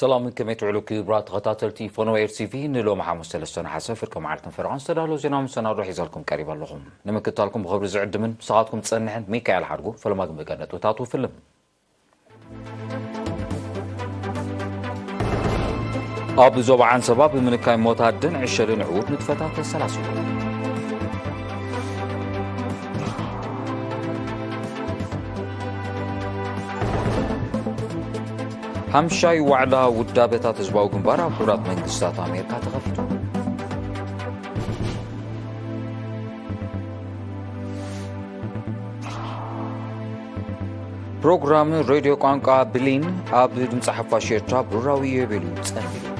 ሰላም፣ ከመይ ትውዕሉ ክቡራት ተኸታተልቲ ፎኖ ኤር ቲቪ? ንሎሚ ሓሙስ ሰለስተ ነሓሰ ፍርቂ መዓልትን ፈረቓን ዝተዳለወ ዜና መሰናዶ ሒዘልኩም ቀሪበ ኣለኹም። ንምክትታልኩም ብኽብሪ ዝዕድምን ብስኻትኩም ዝጸንሕን ሚካኤል ሓድጉ። ፈለማ ግን ብቀንዲ ነጥብታቱ ፍልም። ኣብ ዞባ ዓንሰባ ብምንካይ ሞት ኣደን ዕሸልን ዕዉት ንጥፈታት ተሰላሲሉ። ሓምሻይ ዋዕላ ውዳበታት ህዝባዊ ግንባር ኣብ ሕቡራት መንግስታት ኣሜሪካ ተኸፊቱ። ፕሮግራም ሬድዮ ቋንቋ ብሊን ኣብ ድምፂ ሓፋሽ ኤርትራ ብሩራዊ የቤሉ ጸንቢሉ።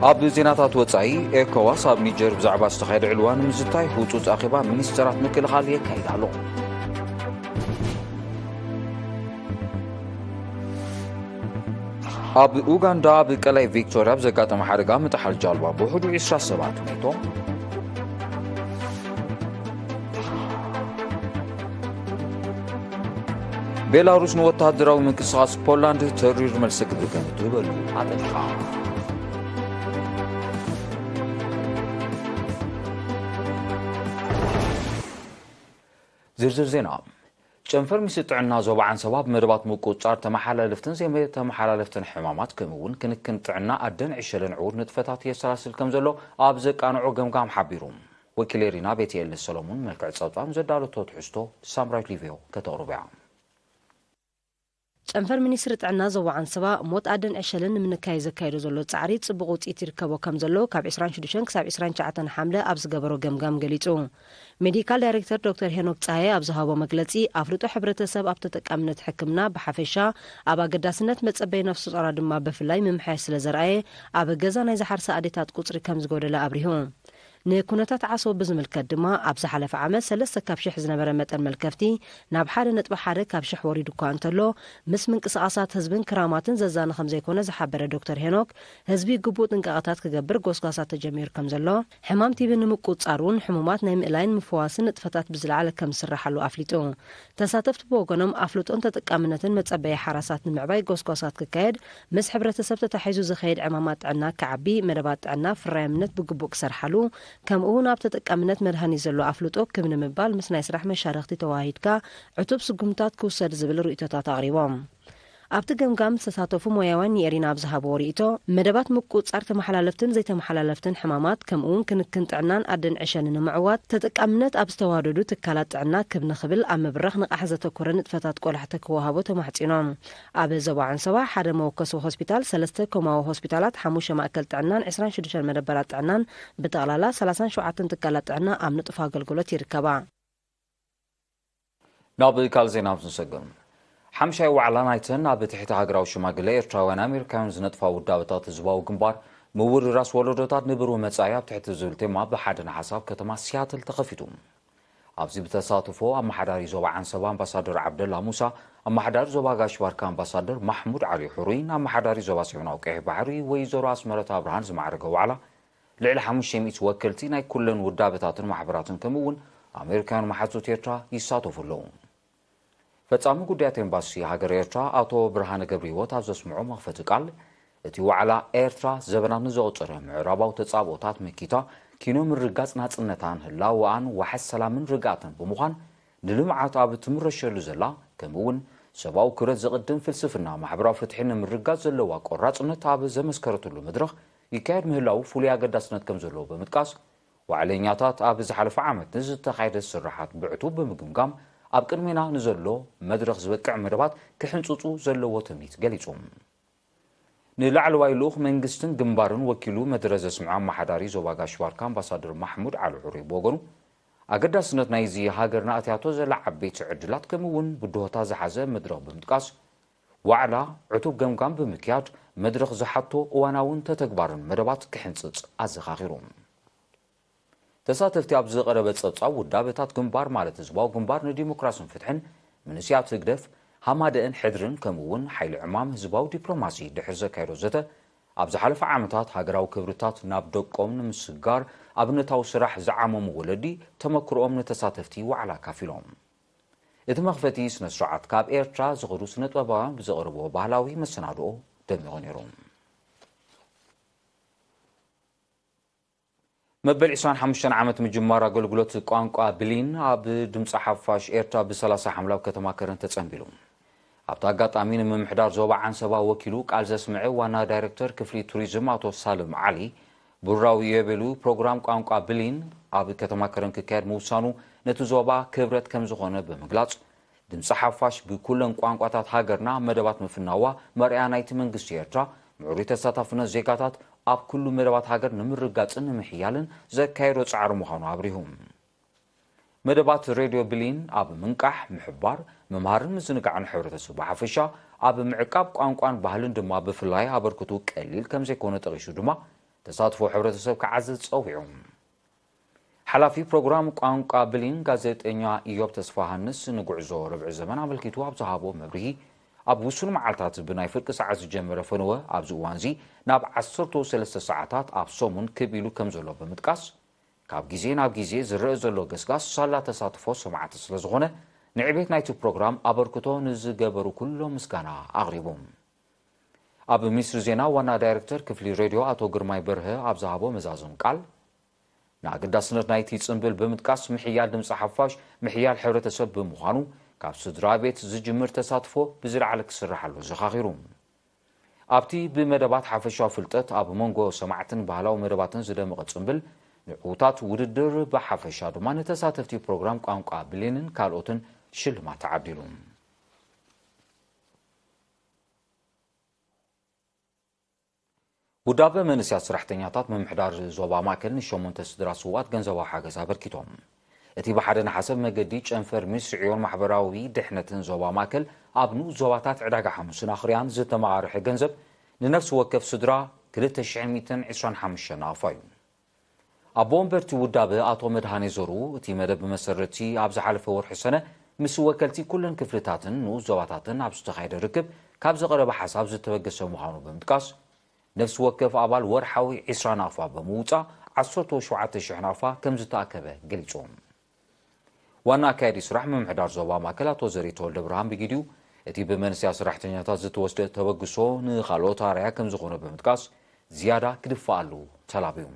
ኣብ ዜናታት ወጻኢ፣ ኤኮዋስ ኣብ ኒጀር ብዛዕባ ዝተኻየደ ዕልዋ ንምዝታይ ህጹጽ ኣኼባ ሚኒስተራት ምክልኻል የካይድ ኣሎ። ኣብ ኡጋንዳ፣ ኣብ ቀላይ ቪክቶርያ ብዘጋጠመ ሓደጋ ምጥሓል ጃልባ ብውሕዱ ዕስራ ሰባት ሞይቶም። ቤላሩስ ንወተሃደራዊ ምንቅስቓስ ፖላንድ ተሪር መልሲ ግብሪ ከም እትህበሉ ኣጠንቂቓ። ዝርዝር ዜና። ጨንፈር ሚኒስትሪ ጥዕና ዞባ ዓንሰባ ብመደባት ምቁጽጻር ተመሓላለፍትን ዘይተመሓላለፍትን ሕማማት ከምኡ እውን ክንክን ጥዕና ኣደን ዕሸልን ዕዉር ንጥፈታት የሰላስል ከም ዘሎ ኣብ ዘቃንዖ ገምጋም ሓቢሩ። ወኪል ኤሪና ቤትኤል ሰሎሞን መልክዕ ጸብጻብ ዘዳለቶ ትሕዝቶ ሳምራዊት ሊቪዮ ከተቕርቦ እያ። ጨንፈር ሚኒስትሪ ጥዕና ዞባ ዓንሰባ ሞት ኣደን ዕሸልን ንምንካይ ዘካየዶ ዘሎ ጻዕሪ ጽቡቕ ውጽኢት ይርከቦ ከም ዘሎ ካብ ዕስራን ሽዱሽተን ክሳብ ዕስራን ትሽዓተን ሓምለ ኣብ ዝገበሮ ገምጋም ገሊጹ። ሜዲካል ዳይሬክተር ዶክተር ሄኖክ ጸሃየ ኣብ ዝሃቦ መግለጺ፣ ኣፍልጦ ሕብረተሰብ ኣብ ተጠቃምነት ሕክምና ብሓፈሻ፣ ኣብ ኣገዳስነት መጸበይ ነፍሰ ጾራ ድማ ብፍላይ ምምሕያሽ ስለ ዘርኣየ፣ ኣብ ገዛ ናይ ዝሓርሳ ኣዴታት ቁጽሪ ከም ዝጎደለ ኣብሪሁ። ንኩነታት ዓሶ ብዝምልከት ድማ፣ ኣብ ዝሓለፈ ዓመት ሰለስተ ካብ ሽሕ ዝነበረ መጠን መልከፍቲ ናብ ሓደ ነጥቢ ሓደ ካብ ሽሕ ወሪዱ እኳ እንተሎ፣ ምስ ምንቅስቓሳት ህዝብን ክራማትን ዘዛኒ ከም ዘይኮነ ዝሓበረ ዶክተር ሄኖክ፣ ህዝቢ ግቡእ ጥንቃቐታት ክገብር ጎስጓሳት ተጀሚሩ ከም ዘሎ፣ ሕማም ቲቢ ንምቁጽጻር እውን ሕሙማት ናይ ምእላይን ምፍዋስን ንጥፈታት ብዝለዓለ ከም ዝስረሓሉ ኣፍሊጡ። ተሳተፍቲ ብወገኖም ኣፍልጦን ተጠቃምነትን መጸበዪ ሓራሳት ንምዕባይ ጎስጓሳት ክካየድ፣ ምስ ሕብረተሰብ ተታሒዙ ዝኸይድ ዕማማት ጥዕና ክዓቢ፣ መደባት ጥዕና ፍራይምነት ብግቡእ ክሰርሓሉ፣ ከምኡ እውን ኣብ ተጠቃምነት መድሃኒት ዘሎ ኣፍልጦ ክብ ንምባል ምስ ናይ ስራሕ መሻርኽቲ ተወሃሂድካ ዕቱብ ስጉምታት ክውሰድ ዝብል ርእይቶታት ኣቕሪቦም። ኣብቲ ገምጋም ዝተሳተፉ ሞያውያን ንኤሪና ኣብ ዝሃብዎ ርእይቶ፣ መደባት ምቁጽጻር ተመሓላለፍትን ዘይተመሓላለፍትን ሕማማት፣ ከምኡ እውን ክንክን ጥዕናን ኣደን ዕሸልን ንምዕዋት፣ ተጠቃምነት ኣብ ዝተዋደዱ ትካላት ጥዕና ክብ ንኽብል ኣብ ምብራኽ ንቕሓት ዘተኮረ ንጥፈታት ቆላሕታ ክወሃቦ ተማሕጺኖም። ኣብ ዞባ ዓንሰባ ሓደ መወከሲ ሆስፒታል፣ ሰለስተ ኮማዊ ሆስፒታላት፣ ሓሙሽተ ማእከል ጥዕናን ዕስራን ሽዱሽተን መደበራት ጥዕናን ብጠቕላላ ሰላሳን ሸውዓተን ትካላት ጥዕና ኣብ ንጡፍ ኣገልግሎት ይርከባ። ናብ ካልእ ዜና ኣብ ዝንሰግር። ሓምሻይ ዋዕላ ናይተን ኣብ ትሕቲ ሃገራዊ ሽማግለ ኤርትራውያን ኣሜሪካውያን ዝነጥፋ ውዳበታት ህዝባዊ ግንባር ምውርራስ ወለዶታት ንብሩህ መጻኢ ኣብ ትሕቲ ዝብል ቴማ ብሓደ ነሓሰ ኣብ ከተማ ሲያትል ተኸፊቱ። ኣብዚ ብተሳትፎ ኣመሓዳሪ ዞባ ዓንሰባ ኣምባሳደር ዓብደላ ሙሳ፣ ኣመሓዳሪ ዞባ ጋሽ ባርካ ኣምባሳደር ማሕሙድ ዓሊ ሕሩይን ኣመሓዳሪ ዞባ ሰሜናዊ ቀይሕ ባሕሪ ወይዘሮ ኣስመረት ኣብርሃን ዝማዕረገ ዋዕላ ልዕሊ ሓሙሽተ ሚእቲ ወከልቲ ናይ ኩለን ውዳበታትን ማሕበራትን ከምኡ እውን ኣሜሪካውያን መሓዙት ኤርትራ ይሳተፉ ኣለዉ። ፈጻሚ ጉዳያት ኤምባሲ ሃገር ኤርትራ ኣቶ ብርሃነ ገብረህይወት ኣብ ዘስምዖ መኽፈቲ ቃል፣ እቲ ዋዕላ ኤርትራ ዘበናት ንዘቑጸረ ምዕራባዊ ተጻብኦታት መኪታ ኪኖ ምርጋጽ ናጽነታን ህላወኣን ዋሕስ ሰላምን ርግኣትን ብምዃን ንልምዓት ኣብ ትምረሸሉ ዘላ ከምኡ እውን ሰብኣዊ ክብረት ዘቕድም ፍልስፍና ማሕበራዊ ፍትሒ ንምርጋጽ ዘለዋ ቆራጽነት ኣብ ዘመስከረትሉ መድረኽ ይካየድ ምህላዉ ፍሉይ ኣገዳስነት ከም ዘለዎ ብምጥቃስ፣ ዋዕለኛታት ኣብ ዝሓለፈ ዓመት ንዝተኻየደ ስርሓት ብዕቱብ ብምግምጋም ኣብ ቅድሜና ንዘሎ መድረኽ ዝበቅዕ መደባት ክሕንጽጹ ዘለዎ ትምኒት ገሊጹ። ንላዕለዋይ ልኡኽ መንግስትን ግንባርን ወኪሉ መደረ ዘስምዖ ኣመሓዳሪ ዞባ ጋሽ ባርካ ኣምባሳደር ማሕሙድ ዓሊ ሑሪ ብወገኑ፣ ኣገዳስነት ናይዚ ሃገርና ኣትያቶ ዘላ ዓበይቲ ዕድላት ከምኡ እውን ብድሆታት ዝሓዘ መድረኽ ብምጥቃስ፣ ዋዕላ ዕቱብ ገምጋም ብምክያድ መድረኽ ዝሓቶ እዋናውን ተተግባርን መደባት ክሕንጽጽ ኣዘኻኺሩ። ተሳተፍቲ ኣብ ዝቐረበ ጸብጻብ ውዳበታት ግንባር ማለት ህዝባዊ ግንባር ንዲሞክራስን ፍትሕን፣ መንእሰያት ህግደፍ፣ ሃማደእን ሕድርን ከምኡ እውን ሓይሊ ዕማም ህዝባዊ ዲፕሎማሲ ድሕሪ ዘካየዶ ዘተ፣ ኣብ ዝሓለፈ ዓመታት ሃገራዊ ክብርታት ናብ ደቆም ንምስጋር ኣብነታዊ ስራሕ ዝዓመሙ ወለዲ ተመክሮኦም ንተሳተፍቲ ዋዕላ ኣካፊሎም። እቲ መኽፈቲ ስነ ስርዓት ካብ ኤርትራ ዝኸዱ ስነ ጥበባውያን ብዘቕርብዎ ባህላዊ መሰናድኦ ደሚቑ ነይሩ። መበል ዕስራን ሓሙሽተን ዓመት ምጅማር ኣገልግሎት ቋንቋ ብሊን ኣብ ድምፂ ሓፋሽ ኤርትራ ብ ሰላሳ ሓምለ ኣብ ከተማ ከረን ተጸንቢሉ። ኣብቲ ኣጋጣሚ ንምምሕዳር ዞባ ዓንሰባ ወኪሉ ቃል ዘስምዐ ዋና ዳይሬክተር ክፍሊ ቱሪዝም ኣቶ ሳልም ዓሊ፣ ብሩራዊ ዮቤሉ ፕሮግራም ቋንቋ ብሊን ኣብ ከተማ ከረን ክካየድ ምውሳኑ ነቲ ዞባ ክብረት ከም ዝኾነ ብምግላጽ፣ ድምፂ ሓፋሽ ብኩለን ቋንቋታት ሃገርና መደባት ምፍናዋ መርኣያ ናይቲ መንግስቲ ኤርትራ ምዕሩይ ተሳታፍነት ዜጋታት ኣብ ኩሉ መደባት ሃገር ንምርጋፅን ንምሕያልን ዘካየዶ ፃዕሪ ምዃኑ ኣብሪሁ። መደባት ሬድዮ ብሊን ኣብ ምንቃሕ፣ ምሕባር፣ ምምሃርን ምዝንጋዕን ሕብረተሰብ ብሓፈሻ፣ ኣብ ምዕቃብ ቋንቋን ባህልን ድማ ብፍላይ ኣበርክቱ ቀሊል ከም ዘይኮነ ጠቒሱ ድማ ተሳትፎ ሕብረተሰብ ክዓዝዝ ጸዊዑ። ሓላፊ ፕሮግራም ቋንቋ ብሊን ጋዜጠኛ ኢዮብ ተስፋሃንስ ንጉዕዞ ርብዒ ዘመን ኣመልኪቱ ኣብ ዝሃቦ መብርሂ፣ ኣብ ውሱን መዓልታት ብናይ ፍርቂ ሰዓት ዝጀመረ ፈነወ ኣብዚ እዋንዚ ናብ ዓሰርተ ሰለስተ ሰዓታት ኣብ ሰሙን ክብ ኢሉ ከም ዘሎ ብምጥቃስ፣ ካብ ግዜ ናብ ግዜ ዝረአ ዘሎ ገስጋስ ሳላ ተሳትፎ ሰማዕቲ ስለ ዝኾነ፣ ንዕቤት ናይቲ ፕሮግራም ኣበርክቶ ንዝገበሩ ኩሎም ምስጋና ኣቕሪቡ። ኣብ ሚኒስትሪ ዜና ዋና ዳይሬክተር ክፍሊ ሬድዮ ኣቶ ግርማይ በርሀ ኣብ ዝሃቦ መዛዘሚ ቃል፣ ንኣገዳስነት ናይቲ ጽምብል ብምጥቃስ፣ ምሕያል ድምጺ ሓፋሽ ምሕያል ሕብረተሰብ ብምዃኑ፣ ካብ ስድራ ቤት ዝጅምር ተሳትፎ ብዝለዓለ ክስርሓሉ ዘኻኺሩ። ኣብቲ ብመደባት ሓፈሻዊ ፍልጠት ኣብ መንጎ ሰማዕትን ባህላዊ መደባትን ዝደመቐ ጽምብል፣ ንዕዉታት ውድድር ብሓፈሻ ድማ ንተሳተፍቲ ፕሮግራም ቋንቋ ብሌንን ካልኦትን ሽልማት ተዓዲሉ። ውዳበ መንእሰያት ሰራሕተኛታት ምምሕዳር ዞባ ማእከል ንሸሞንተ ስድራ ስውኣት ገንዘባዊ ሓገዝ ኣበርኪቶም። እቲ ብሓደ ነሓሰ መገዲ ጨንፈር ሚኒስትሪ ዕዮን ማሕበራዊ ድሕነትን ዞባ ማእከል፣ ኣብ ንኡስ ዞባታት ዕዳጋ ሓሙስን ኣኽርያን ዝተመቓርሐ ገንዘብ ንነፍሲ ወከፍ ስድራ ክልተ ሽሕን ሚእትን ዕስራን ሓሙሽተን ናቕፋ እዩ። ኣቦ ወንበርቲ ውዳበ ኣቶ መድሃኔ ዘሩ፣ እቲ መደብ ብመሰረቲ ኣብ ዝሓለፈ ወርሒ ሰነ ምስ ወከልቲ ኩለን ክፍልታትን ንኡስ ዞባታትን ኣብ ዝተኻየደ ርክብ ካብ ዝቐረበ ሓሳብ ዝተበገሰ ምዃኑ ብምጥቃስ፣ ነፍሲ ወከፍ ኣባል ወርሓዊ ዕስራ ናቕፋ ብምውጻእ ዓሰርተ ሸውዓተ ሽሕ ናቕፋ ከም ዝተኣከበ ገሊጹ። ዋና ኣካያዲ ስራሕ ምምሕዳር ዞባ ማእከል ኣቶ ዘርኢት ተወልደብርሃን ብግዲኡ፣ እቲ ብመንስያ ሰራሕተኛታት ዝተወስደ ተበግሶ ንኻልኦት ኣርኣያ ከም ዝኾነ ብምጥቃስ፣ ዝያዳ ክድፈኣሉ ተላብዩ።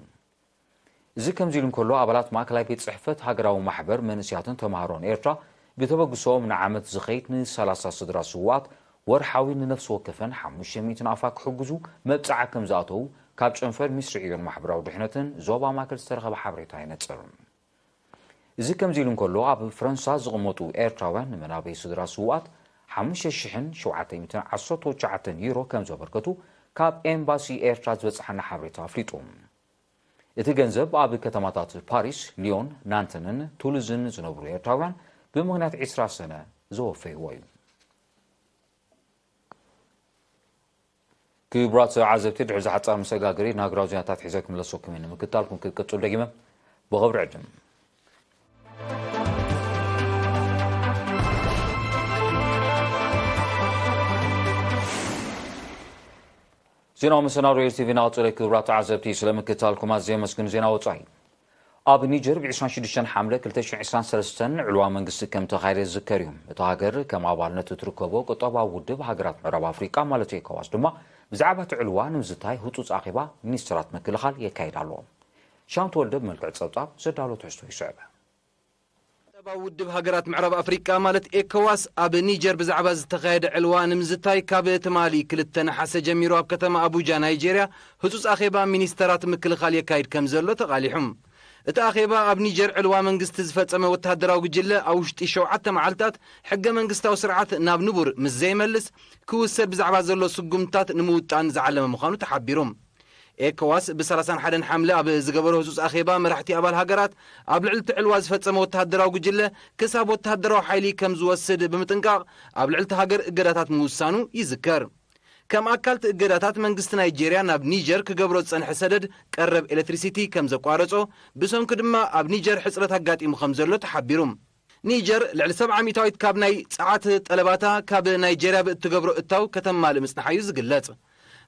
እዚ ከምዚ ኢሉ እንከሎ፣ ኣባላት ማእከላይ ቤት ጽሕፈት ሃገራዊ ማሕበር መንእስያትን ተማሃሮን ኤርትራ ብተበግሶኦም ንዓመት ዝኸይድ ንሰላሳ ስድራ ስዉኣት ወርሓዊ ንነፍሲ ወከፈን ሓሙሽተ ሚእቲ ናቕፋ ክሕግዙ መብጽዓ ከም ዝኣተዉ ካብ ጨንፈር ሚኒስትሪ ዕዮን ማሕበራዊ ድሕነትን ዞባ ማእከል ዝተረኸበ ሓበሬታ የነጽር። እዚ ከምዚ ኢሉ እንከሎ፣ ኣብ ፈረንሳ ዝቕመጡ ኤርትራውያን ንመናበይ ስድራ ስዉኣት ሓሙሽተ ሽሕን ሸውዓተ ሚእትን ዓሰርተ ትሽዓተን ዩሮ ከም ዘበርከቱ ካብ ኤምባሲ ኤርትራ ዝበጽሓና ሓበሬታ ኣፍሊጡ። እቲ ገንዘብ ኣብ ከተማታት ፓሪስ፣ ሊዮን፣ ናንተንን ቱሉዝን ዝነብሩ ኤርትራውያን ብምኽንያት ዕስራ ሰነ ዘወፈይዎ እዩ። ክቡራት ተዓዘብቲ፣ ድሕሪ ዝሓጻር መሰጋገሪ ናግራዊ ዜናታት ሒዘ ክምለሰኩም እየ። ንምክትታልኩም ክትቅጽሉ ደጊመ ብኽብሪ ዕድም። ዜናዊ መሰናዶ ኤር ቲ ቪ እናቐጸለ፣ ክቡራት ተዓዘብቲ፣ ስለ ምክትታልኩም ኣዝየ የመስግን። ዜና ወጻኢ። ኣብ ኒጀር ብ ዕስራን ሽዱሽተን ሓምለ ክልተ ሽሕን ዕስራን ሰለስተን ዕልዋ መንግስቲ ከም ተኻየደ ዝዝከር እዩ። እታ ሃገር ከም ኣባልነት እትርከቦ ቁጠባዊ ውድብ ሃገራት ምዕራብ ኣፍሪቃ ማለት ኤኮዋስ ድማ ብዛዕባ እቲ ዕልዋ ንምዝታይ ህጹጽ ኣኼባ ሚኒስትራት ምክልኻል የካይድ ኣሎ። ሻም ተወልደ ብመልክዕ ጸብጻብ ዘዳሎ ትሕዝቶ ይስዕብ። ቁጠባዊ ውድብ ሃገራት ምዕራብ ኣፍሪቃ ማለት ኤኮዋስ ኣብ ኒጀር ብዛዕባ ዝተኻየደ ዕልዋ ንምዝታይ ካብ ትማሊ ክልተ ነሓሰ ጀሚሩ ኣብ ከተማ ኣቡጃ ናይጄርያ ህጹጽ ኣኼባ ሚኒስተራት ምክልኻል የካይድ ከም ዘሎ ተቓሊሑ። እቲ ኣኼባ ኣብ ኒጀር ዕልዋ መንግስቲ ዝፈጸመ ወተሃደራዊ ጉጅለ ኣብ ውሽጢ ሸውዓተ መዓልታት ሕገ መንግስታዊ ስርዓት ናብ ንቡር ምስ ዘይመልስ ክውሰድ ብዛዕባ ዘሎ ስጉምትታት ንምውጣን ዝዓለመ ምዃኑ ተሓቢሩ። ኤኮዋስ ብ ሰላሳን ሓደን ሓምለ ኣብ ዝገበሮ ህጹጽ ኣኼባ መራሕቲ ኣባል ሃገራት ኣብ ልዕሊ እቲ ዕልዋ ዝፈጸመ ወተሃደራዊ ጉጅለ ክሳብ ወተሃደራዊ ሓይሊ ከም ዝወስድ ብምጥንቃቕ ኣብ ልዕሊ እቲ ሃገር እገዳታት ምውሳኑ ይዝከር። ከም ኣካል እቲ እገዳታት መንግስቲ ናይጄርያ ናብ ኒጀር ክገብሮ ዝጸንሐ ሰደድ ቀረብ ኤሌክትሪሲቲ ከም ዘቋረጾ ብሰንኩ ድማ ኣብ ኒጀር ሕጽረት ኣጋጢሙ ከም ዘሎ ተሓቢሩ። ኒጀር ልዕሊ ሰብዓ ሚእታዊት ካብ ናይ ጸዓት ጠለባታ ካብ ናይጄርያ ብእትገብሮ እታው ከተማልእ ምጽንሓ እዩ ዝግለጽ።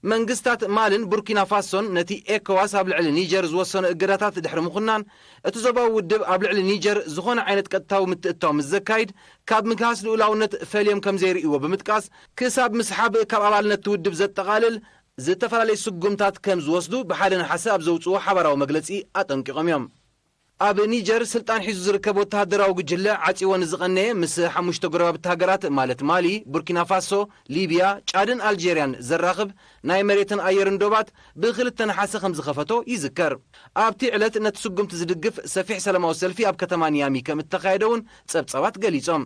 መንግስታት ማልን ቡርኪና ፋሶን ነቲ ኤኮዋስ ኣብ ልዕሊ ኒጀር ዝወሰኖ እገዳታት ድሕሪ ምኹናን፣ እቲ ዞባዊ ውድብ ኣብ ልዕሊ ኒጀር ዝኾነ ዓይነት ቀጥታዊ ምትእትታው ምስ ዘካይድ፣ ካብ ምግሃስ ልኡላውነት ፈልዮም ከም ዘይርእይዎ ብምጥቃስ፣ ክሳብ ምስሓብ ካብ ኣባልነት እቲ ውድብ ዘጠቓልል ዝተፈላለዩ ስጉምታት ከም ዝወስዱ ብሓደ ነሓሰ ኣብ ዘውፅዎ ሓባራዊ መግለፂ ኣጠንቂቖም እዮም። ኣብ ኒጀር ስልጣን ሒዙ ዝርከብ ወተሃደራዊ ጉጅለ ዓጺዎ ንዝቐነየ ምስ ሓሙሽተ ጎረባብቲ ሃገራት ማለት ማሊ፣ ቡርኪና ፋሶ፣ ሊብያ፣ ጫድን ኣልጄርያን ዘራኽብ ናይ መሬትን ኣየርን ዶባት ብክልተ ነሓሰ ከም ዝኸፈቶ ይዝከር። ኣብቲ ዕለት ነቲ ስጉምቲ ዝድግፍ ሰፊሕ ሰላማዊ ሰልፊ ኣብ ከተማ ኒያሚ ከም እተኻየደ እውን ጸብጻባት ገሊጾም።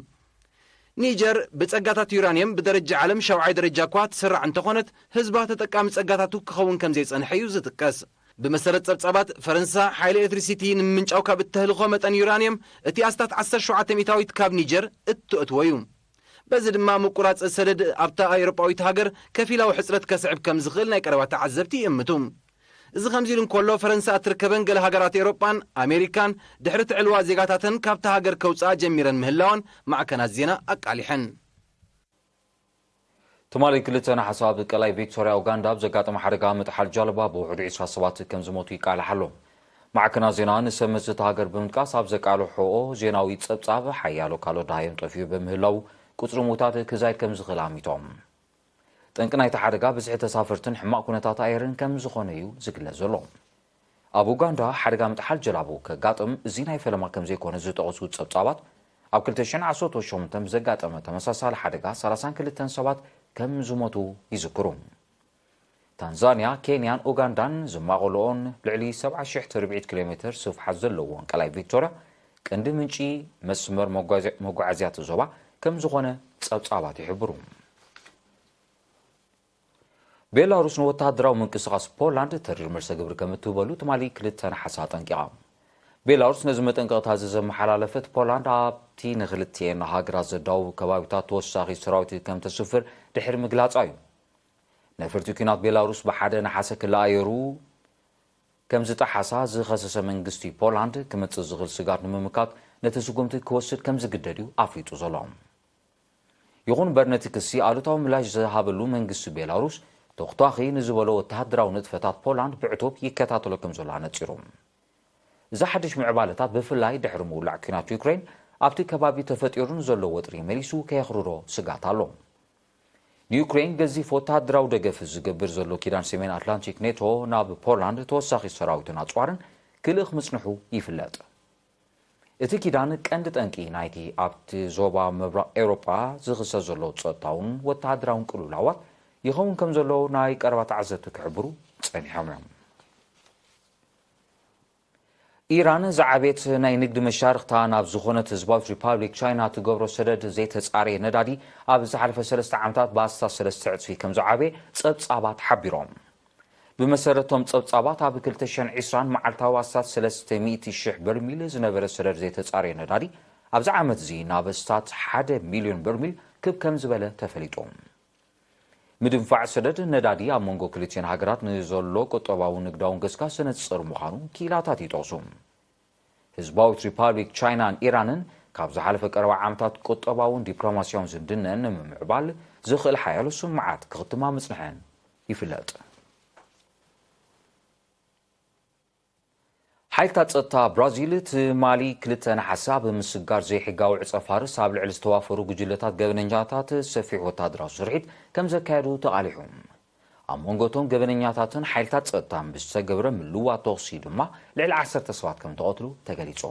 ኒጀር ብጸጋታት ዩራንየም ብደረጃ ዓለም ሻውዓይ ደረጃ እኳ ትስራዕ እንተኾነት፣ ህዝባ ተጠቃሚ ጸጋታቱ ክኸውን ከም ዘይጸንሐ እዩ ዝጥቀስ። ብመሰረት ጸብጻባት፣ ፈረንሳ ሓይሊ ኤሌክትሪሲቲ ንምምንጫው ካብ እተህልኾ መጠን ዩራንየም፣ እቲ ኣስታት ዓሰርተ ሸውዓተ ሚእታዊት ካብ ኒጀር እትእትዎ እዩ። በዚ ድማ ምቁራጽ ሰደድ ኣብታ ኣውሮጳዊት ሃገር ከፊላዊ ሕጽረት ከስዕብ ከም ዝኽእል ናይ ቀረባ ተዓዘብቲ ይእምቱ። እዚ ከምዚ ኢሉ እንከሎ፣ ፈረንሳ እትርከበን ገለ ሃገራት ኤውሮጳን ኣሜሪካን ድሕሪ ትዕልዋ ዜጋታተን ካብታ ሃገር ከውጽኣ ጀሚረን ምህላወን ማዕከናት ዜና ኣቃሊሐን። ትማሊ ክልተ ነሓሰ ኣብ ቀላይ ቪክቶርያ ኡጋንዳ ኣብ ዘጋጠመ ሓደጋ ምጥሓል ጃልባ ብውሕዱ ዕስራ ሰባት ከም ዝሞቱ ይቃላሕ ኣሎ። ማዕከናት ዜና ንሰመዝቲ እታ ሃገር ብምጥቃስ ኣብ ዘቃልሖኦ ዜናዊ ጸብጻብ ሓያሎ ካልኦት ደሃዮም ጠፊኡ ብምህላው ቁጽሪ ምዉታት ክዛይድ ከም ዝኽእል ኣሚቶም። ጠንቂ ናይቲ ሓደጋ ብዝሒ ተሳፈርትን ሕማቕ ኩነታት ኣየርን ከም ዝኾነ እዩ ዝግለጽ ዘሎ። ኣብ ኡጋንዳ ሓደጋ ምጥሓል ጀላቡ ከጋጥም እዚ ናይ ፈለማ ከም ዘይኮነ ዝጠቐሱ ጸብጻባት፣ ኣብ ክልተ ሽሕን ዓሰርተ ሸሞንተን ብዘጋጠመ ተመሳሳሊ ሓደጋ ሰላሳን ክልተን ሰባት ከም ዝሞቱ ይዝክሩ። ታንዛንያ፣ ኬንያን ኡጋንዳን ዝማቐልኦን ልዕሊ ሰብዓ ሽሕ ትርብዒት ኪሎ ሜትር ስፍሓት ዘለዎን ቀላይ ቪክቶርያ፣ ቀንዲ ምንጪ መስመር መጓዚ-፣ መጓዓዝያ እቲ ዞባ ከም ዝኾነ ጸብጻባት ይሕብሩ። ቤላሩስ ንወተሃደራዊ ምንቅስቓስ ፖላንድ ተሪር መልሰ ግብሪ ከም እትህበሉ ትማሊ ክልተ ነሓሰ ኣጠንቂቓ። ቤላሩስ ነዚ መጠንቀቕታ እዚ ዘመሓላለፈት፣ ፖላንድ ኣብቲ ንክልቲኤን ሃገራት ዘዳውብ ከባቢታት ተወሳኺ ሰራዊት ከም ተስፍር ድሕሪ ምግላጻ እዩ። ነፈርቲ ኲናት ቤላሩስ ብሓደ ነሓሰ ክልኣየሩ ከም ዝጠሓሳ ዝኸሰሰ መንግስቲ ፖላንድ፣ ክመጽእ ዝኽእል ስጋት ንምምካት ነቲ ስጉምቲ ክወስድ ከም ዝግደድ እዩ ኣፍሊጡ ዘሎ። ይኹን እምበር፣ ነቲ ክሲ ኣሉታዊ ምላሽ ዝሃበሉ መንግስቲ ቤላሩስ፣ ተኹታኺ ንዝበሎ ወተሃደራዊ ንጥፈታት ፖላንድ ብዕቱብ ይከታተሎ ከም ዘሎ ኣነጺሩ። እዚ ሓድሽ ምዕባለታት፣ ብፍላይ ድሕሪ ምውላዕ ኲናት ዩክሬን፣ ኣብቲ ከባቢ ተፈጢሩ ንዘሎ ወጥሪ መሊሱ ከየኽርሮ ስጋት ኣሎ። ንዩክሬን ገዚፍ ወተሃደራዊ ደገፍ ዝገብር ዘሎ ኪዳን ሰሜን ኣትላንቲክ ኔቶ፣ ናብ ፖላንድ ተወሳኺ ሰራዊትን ኣጽዋርን ክልእኽ ምጽንሑ ይፍለጥ። እቲ ኪዳን ቀንዲ ጠንቂ ናይቲ ኣብቲ ዞባ ምብራቕ ኤውሮጳ ዝኽሰት ዘሎ ጸጥታውን ወተሃደራውን ቅልውላዋት ይኸውን ከም ዘሎ ናይ ቀረባ ተዓዘብቲ ክሕብሩ ጸኒሖም እዮም። ኢራን ዝዓበየት ናይ ንግዲ መሻርኽታ ናብ ዝኾነት ህዝባዊት ሪፓብሊክ ቻይና ትገብሮ ሰደድ ዘይተጻረየ ነዳዲ ኣብ ዝሓለፈ ሰለስተ ዓመታት ብኣስታት ሰለስተ ዕጽፊ ከም ዝዓበየ ጸብጻባት ሓቢሮም። ብመሰረቶም ጸብጻባት፣ ኣብ ክልተ ሽሕን ዕስራን መዓልታዊ ኣስታት ሰለስተ ሚእቲ ሽሕ በርሚል ዝነበረ ሰደድ ዘይተጻረየ ነዳዲ ኣብዚ ዓመት እዚ ናብ ኣስታት ሓደ ሚልዮን በርሚል ክብ ከም ዝበለ ተፈሊጡ። ምድንፋዕ ሰደድ ነዳዲ ኣብ መንጎ ክልቲኤን ሃገራት ንዘሎ ቁጠባውን ንግዳውን ገስጋስ ዘነጽር ምዃኑ ክኢላታት ይጠቕሱ። ህዝባዊት ሪፓብሊክ ቻይናን ኢራንን ካብ ዝሓለፈ ቀረባ ዓመታት ቁጠባውን ዲፕሎማስያውን ዝምድነን ንምምዕባል ዝኽእል ሓያሎ ስምምዓት ክኽትማ ምጽንሐን ይፍለጥ። ሓይልታት ጸጥታ ብራዚል ትማሊ ክልተ ነሓሰ ኣብ ምስጋር ዘይሕጋዊ ዕጸ ፋርስ ኣብ ልዕሊ ዝተዋፈሩ ጉጅለታት ገበነኛታት ሰፊሕ ወታደራዊ ስርሒት ከም ዘካየዱ ተቓሊሑ። ኣብ መንጎ እቶም ገበነኛታትን ሓይልታት ጸጥታን ብዝተገብረ ምልዋጥ ተኹሲ ድማ ልዕሊ ዓሰርተ ሰባት ከም ተቐትሉ ተገሊጹ።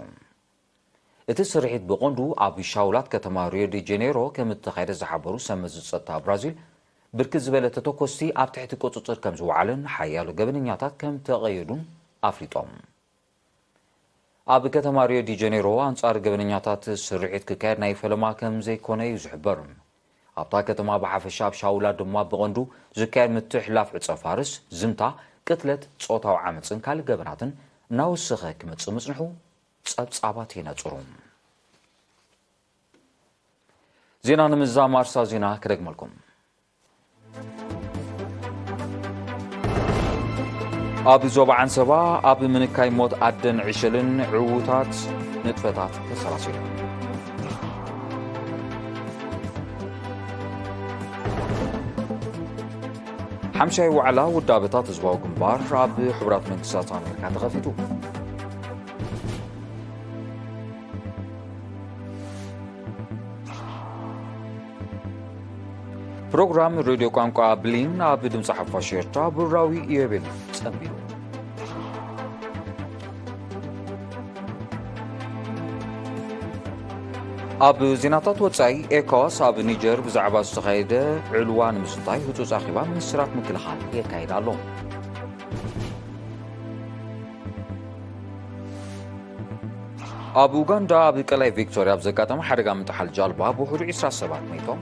እቲ ስርሒት ብቐንዱ ኣብ ሻውላት ከተማ ሪዮ ዲ ጀኔሮ ከም እተኻየደ ዝሓበሩ ሰመዚ ጸጥታ ብራዚል፣ ብርክት ዝበለ ተተኮስቲ ኣብ ትሕቲ ቁጽጽር ከም ዝወዓለን ሓያሎ ገበነኛታት ከም ተቐየዱን ኣፍሊጦም። ኣብ ከተማ ሪዮ ዲ ጀኔሮ ኣንጻር ገበነኛታት ስርሒት ክካየድ ናይ ፈለማ ከም ዘይኮነ እዩ ዝሕበር። ኣብታ ከተማ ብሓፈሻ፣ ኣብ ሻውላት ድማ ብቐንዱ ዝካየድ ምትሕልላፍ ዕጸ ፋርስ፣ ዝምታ፣ ቅትለት፣ ጾታዊ ዓመጽን ካልእ ገበናትን እናወሰኸ ክመጽእ ምጽንሑ ጸብጻባት ይነጽሩ። ዜና ንምዝዛም ኣርሳ ዜና ክደግመልኩም። ኣብ ዞባ ዓንሰባ ኣብ ምንካይ ሞት ኣደን ዕሸልን ዕዉታት ንጥፈታት ተሰላሲሉ። ሓምሻይ ዋዕላ ውዳበታት ህዝባዊ ግንባር ኣብ ሕቡራት መንግስታት ኣሜሪካ ተኸፊቱ። ፕሮግራም ሬድዮ ቋንቋ ብሊን ኣብ ድምፂ ሓፋሽ ኤርትራ ብሩራዊ ኢዮቤል ጸንቢሉ። ኣብ ዜናታት ወጻኢ፣ ኤኮዋስ ኣብ ኒጀር ብዛዕባ ዝተኻየደ ዕልዋ ንምዝታይ ህጹጽ ኣኼባ ሚኒስትራት ምክልኻል የካይድ ኣሎ። ኣብ ኡጋንዳ ኣብ ቀላይ ቪክቶርያ ኣብ ዘጋጠመ ሓደጋ ምጥሓል ጃልባ ብውሕዱ ዕስራ ሰባት ሞይቶም።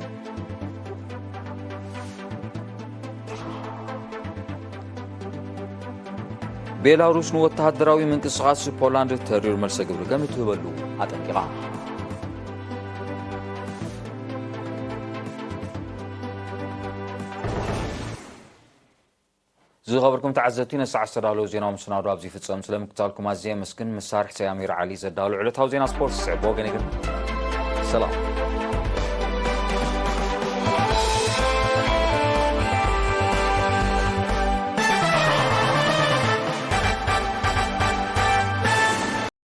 ቤላሩስ ንወተሃደራዊ ምንቅስቓስ ፖላንድ ተሪር መልሰ ግብሪ ከም እትህበሉ ኣጠንቂቓ። ዝኸበርኩም ተዓዘብቲ፣ ነሰዓት ዝተዳለዉ ዜናዊ መሰናዶ ኣብዚ ይፍጸም። ስለምክታልኩም ኣዝየ የመስግን። መሳርሒ ሰያሚር ዓሊ ዘዳሉ ዕለታዊ ዜና ስፖርት ይስዕብ። ብወገነይ ግን ሰላም።